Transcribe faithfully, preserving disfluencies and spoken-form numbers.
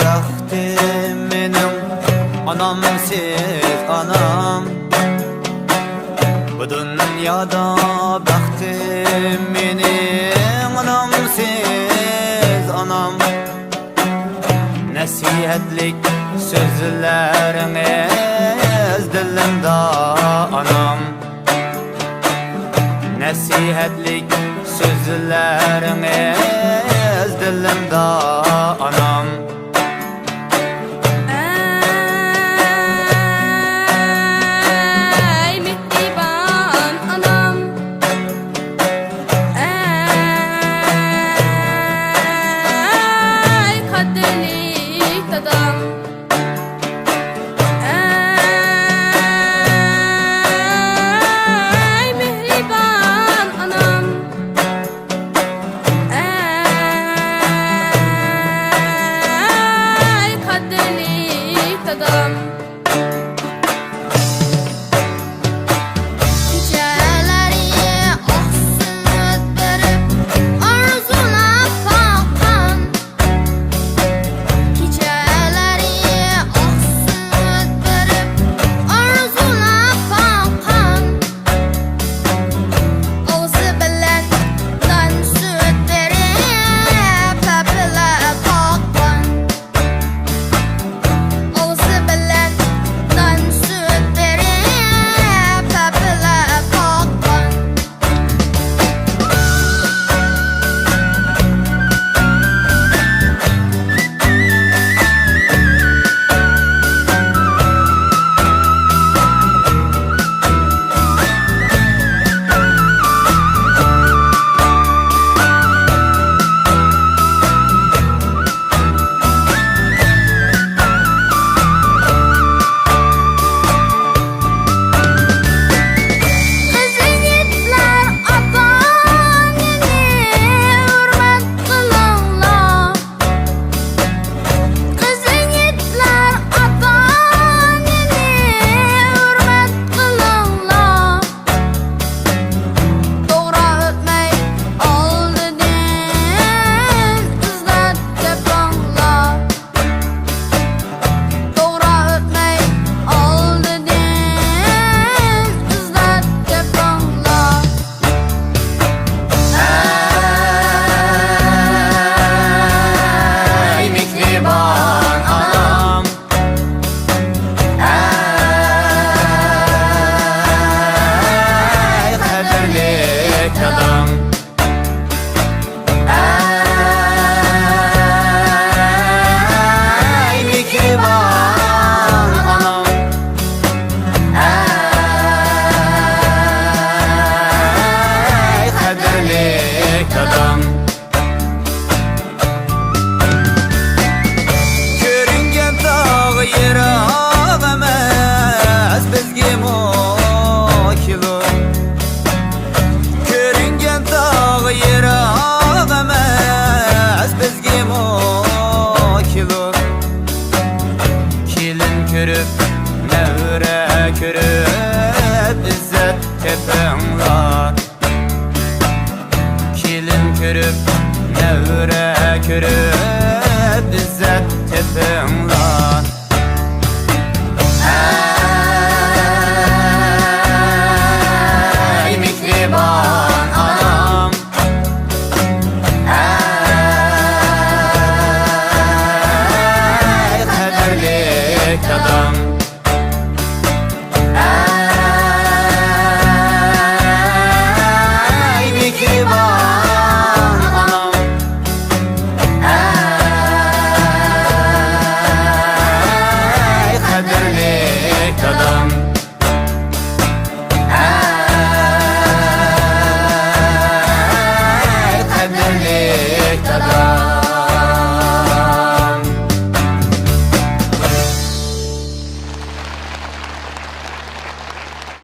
بەختىم مېنىڭ ئانامسىز ئانام، بۇ دۇنيادا بەختىم مېنىڭ ئانامسىز ئانام. نەسىھەتلىك سۆزلىرىڭىز دىلىمدا ئانام. نەسىھەتلىك سۆزلىرىڭىز دىلىمدا ئانام. ئەي مېھرىبان ئانام، ئەي قەدىرلىك دادام. ئەي مېھرىبان ئانام، ئەي قەدىرلىك دادام. كېچىلەرگە ئاق سۈت بېرىپ، ئارزۇلاپ باققان. كېچىلەرگە ئاق سۈت بېرىپ، ئارزۇلاپ باققان. ئاغزى بىلەن نان سۈت بېرىپ، ھەپىلەپ باققان. ئاغزى بىلەن نان سۈت بېرىپ، ھەپىلەپ باققان. قىز يىگىتلەر ئاتا-ئانىنى ھۆرمەت قىلىڭلار. قىز يىگىتلەر ئاتا-ئانىنى ھۆرمەت قىلىڭلار. توغرا ئۆتمەي ئالدىدىن ئىززەت تېپىڭلار. توغرا ئۆتمەي ئالدىدىن ئىززەت تېپىڭلار. ئەي مېھرىبان ئانام، ئەي قەدىرلىك دادام. ئەي مېھرىبان ئانام، ئەي قەدىرلىك دادام. كۆرۈنگەن تاغ يىراق ئەمەس بىزگىمۇ كېلۇر. كۆرۈنگەن تاغ يىراق ئەمەس بىزگىمۇ كېلۇر. كېلىن كۆرۈپ، نەۋرە كۆرۈپ، ئىززەت تېپىڭلار. كېلىن كۆرۈپ، نەۋرە كۆرۈپ،